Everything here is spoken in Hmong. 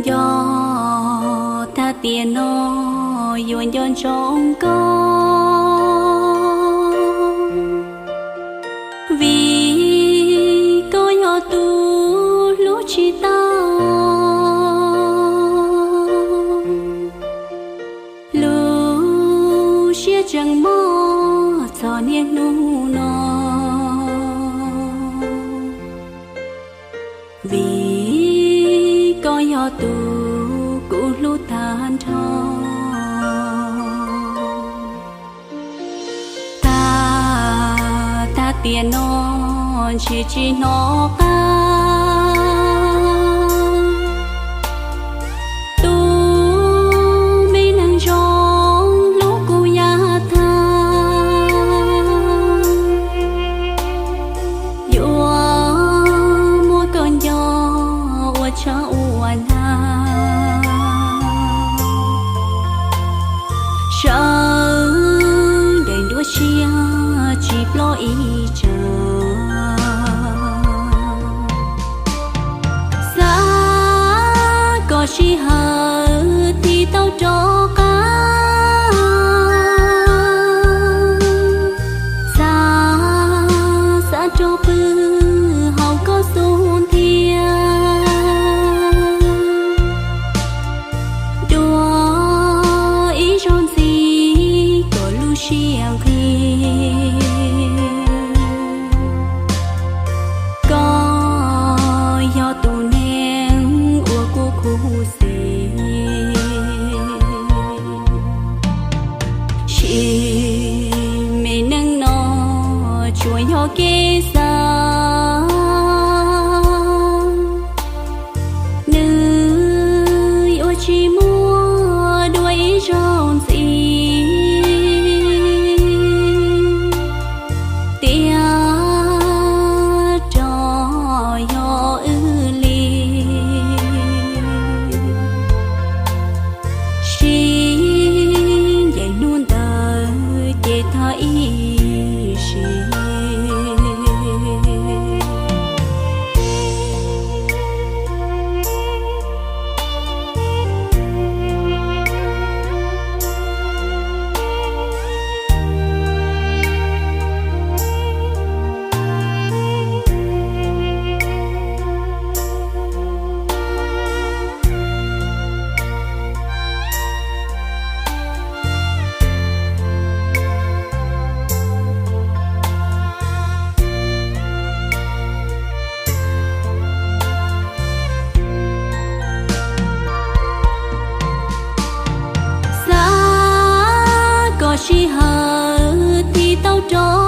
Nco tag tiam no yuav nco ntsoov koj, vim koj yog tus hlub tsis tau. Lub siab tseem mob txog niaj hnub no, vim koj yog tus kuv hlub tag nrho. Tag, tag tiam no ntshe tsis hnov qab tus me neeg zoo hlub kuv yav tag. Yuav muab koj nco ua tshab ua nag, sawv ncaim nruab siab tsis plob ib tsam. Xav kom sij hawm tiv tau rov qab, xav, xav rov pw hauv koj xub ntiag, dua ib zaug ntxiv kom lub siab nqhis. Koj yog tus neeg uas kuv khuv xim, sim me neej no tsuas yog kev xav. Nws yuav tsis muaj dua ib zaug ntxiv, tiam rau yog wb li. Sib ncaim hnub ntawd ces tag ib sim. Xav kom sij hawm tiv tau rov